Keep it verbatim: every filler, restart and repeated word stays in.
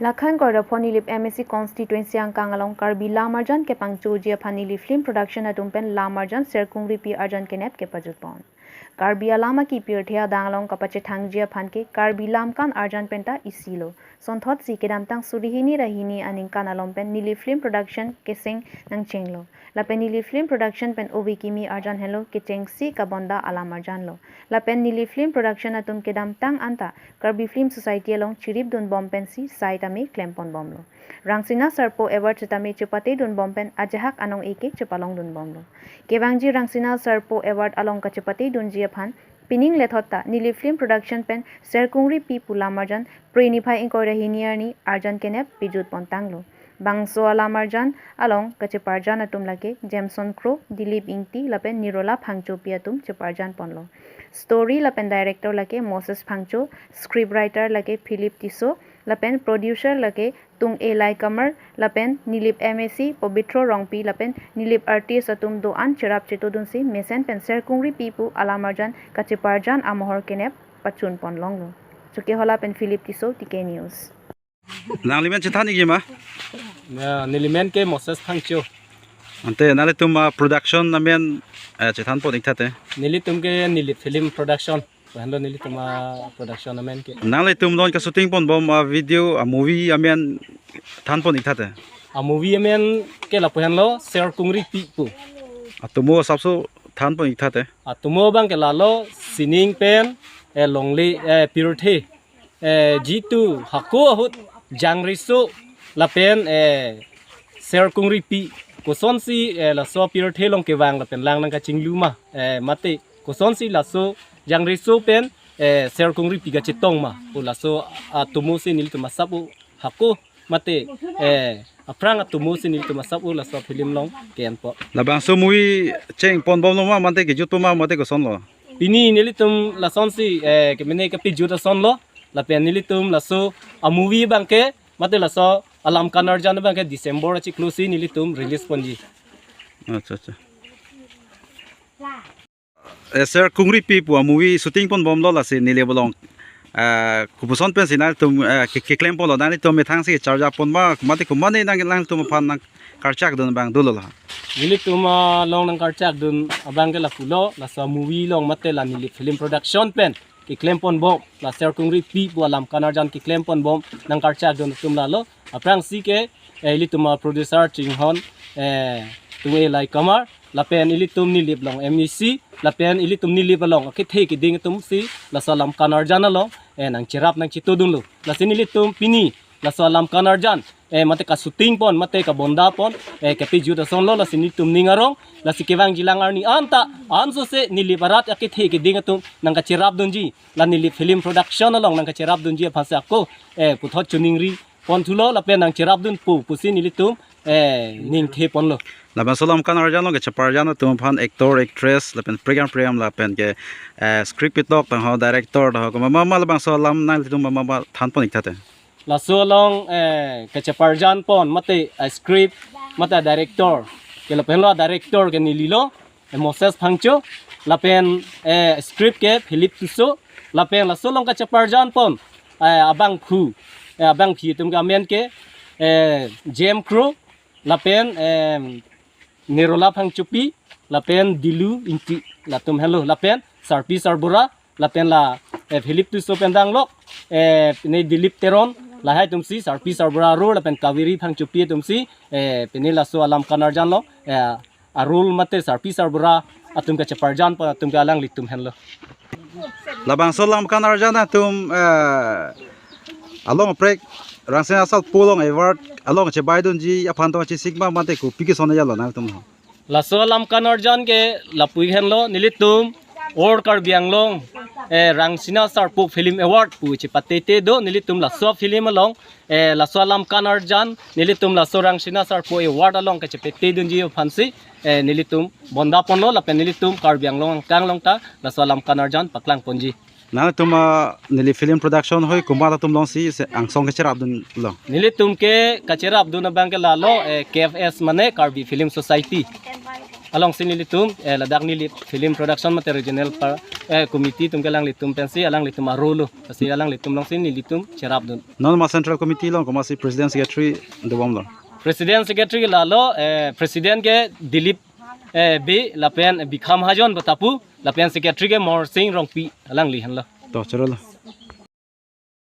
Lakhan Koirapho Nilip M A C constituency angkang along Karbi lam arjan kepangchoji aphan Nilip Film Production atum pen lam arjan Serkungripi arjan kenep kepajutpon. Karbi alam akipirthe adang along kapachethangji aphan ke Karbi lam kan arjan penta isi lo. Sonthotsi kedamtang suri hini ra hini aningkan along pen Nilip Film Production keseng nangchenglo. Lapen Nilip Film Production pen ove kimi arjan henlo, kechengsi kabonda alam arjan lo. Lapen Nilip Film Production atum kedamtang anta Karbi Film Society along chiripdunbom pensi sai tame klemponbomlo. Rangsina Sarpo Award sitame chepatedunbom pen ajahak anong-e ke chepalongdunbomlo. Kevangji Rangsina Sarpo Award along kachepatedunji aphan pining lethot ta Nilip Film Production pen Serkungripi pu lam arjan Phre niphai ingkoi ra hini arni arjan kenep pejutpontanglo. Bangso alam arjan along kacheparjan atum lake Jameson Kro, Dilip Ingti lapen Nirola Phangchopi atum cheparjanponlo. Story lapen director lake Moses Phangcho, script writer lake Philip Tisso, lapen producer lake Tung A Lai Kamar, lapen Nilip M A C Pobitro Rongpi lapen Nilip artist atum do-an cherap chetodunsi mesen pen Serkungripi pu alam arjan kacheparjan amohor kenep pachunponlonglo. Chokihola pen Philip Tisso, T K News. Nanglimen chethan-ikji ma? Ya, nelimen ke Moses Phangcho. Ante nanglitum, ah, production amen, eh, chethanpon-ik tha te. Nelitum ke Nilip Film Production. Lahenlo nelitum, ah, production amen ke. Nanglitum non ka-shooting ponbom, ah, video, ah, movie amen thanpon-ik tha te. Ah, movie amen ke lapu henlo Serkungripi pu. Atomo asapso thanpon-ik tha te. Atomo abang ke lalo sining pen, eh, longle, eh, pirthe, eh, jitu hako ahut jangriso lapen, eh, Serkungripi kosonsi, eh, laso pirthe along kevang lapen lang nangkachinglu ma, eh, mate kosonsi laso jangriso pen, eh, Serkungripi kachetong ma pu laso atomo si nelitum asap hako mate, eh, aphrang atomo si nelitum asap laso film along ke-enpo. Labangso movie chengponbomlo ma mate kejutpo ma mate kosonlo? Pini nelitum lasonsi, eh, kemene kepejut asonlo. Lapen nelitum laso a-movie abang ke mate laso alam kan arjan abang ke December achiklo si nelitum release ponji. Acha, acha. Eh, Serkungripi pu a-movie shooting ponbomlo lasi Nilip along, eh, kopuson pensi nangtum, eh, ke-, keklemponlo, nanglitum methangsi charjapon ma mate komatne nang, nangtum aphan nangkarchakdun abang dolo la? Nelitum along nangkarchakdun abang ke lapulo, laso movie along mate la Nilip Film Production pen keklemponbom, la Serkungripi pu alam kan arjan keklemponbom nangkarchakdun atum lalo. Aphrangsi ke, eh, ilitum a-producer chinghon, eh, Tung A Lai Kamar, lapen ilitum Nilip along M A C, lapen ilitum Nilip along akethe keding atumsi laso alam kan arjan along, eh, nangcherap nangchetodunlo. Lasi nelitum pini laso alam kan arjan, eh, mate ka-shooting pon, mate kabonda pon, eh, kepejut asonlo, lasi nelitum ning arong, lasi kevangji lang arni anta ansose Nilip arat akethe keding atum nangkacherapdunji, la Nilip Film Production along nangkacherapdunji aphansi ako, eh, puthot choningri ponthulo lapen nangcherapdunpo pusi nelitum, eh, ningtheponlo. Labangso alam kan arjan along kacheparjan atum aphan actor, actress lapen prekam prekam lapen ke, eh, script ketok tangho, director tangho, komat ma labangso alam nanglitum ma ma thanpon-ik tha te? Laso along, eh, kacheparjan pon mate, eh, script mate director ke lapenlo, director ke nelilo, eh, Moses Phangcho, lapen, eh, script ke Philip Tisso, lapen laso along kacheparjan pon, eh, abangphu, eh, abangphi atum ke amen ke, eh, Jem Kro, lapen, eh, Nirola Phangchopi, lapen Dilu Ingti, latum henlo, lapen Sarpi Sarbura, lapen la, eh, Philip Tisso pen danglok, eh, pine Dilip Teron, lahai atumsi Sarpi Sarbura arul lapen Kaveri Phangchopi atumsi, eh, pine laso alam kan arjan along, eh, arul mate Sarpi Sarbura atum kacheparjan pon atum ke alanglitum henlo. Labangso alam kan arjan atum, eh, along kaprek Rangsina Sarpo along award along chebaidunji aphan tong chesik ma mate kopi keson ajalo nangtum? Laso alam kan arjan ke lapu henlo, nelitum All Karbi Anglong, eh, Rangsina Sarpo Film Award pu chepatete do, nelitum laso film along, eh, laso alam kan arjan nelitum laso Rangsina Sarpo Award along kachepatedunji aphansi, eh, nelitum bonda ponlo lapen nelitum Karbi Anglong angkang along ta laso alam kan arjan paklang ponji. Nangtum, ah, Nilip Film Production hoi komat atum alongsi se angsong kacherapdunlo? Nelitum ke kacherapdun abang ke lalo, eh, K F S mane Karbi Film Society. alongsi nelitum, eh, ladak Nilip Film Production mate regional par, eh, committee atum ke alanglitum pensi alanglitum arolo. Lasi alanglitum alongsi nelitum cherapdun. Non ma Central Committee along komatsi President Secretary dobomlo? President Secretary ke lalo, eh, President ke Dilip, eh, Bey lapen Bikha Mahajon bata pu lapen Secretary ke Morsing Rongpi alangli henlo. To, chorolo.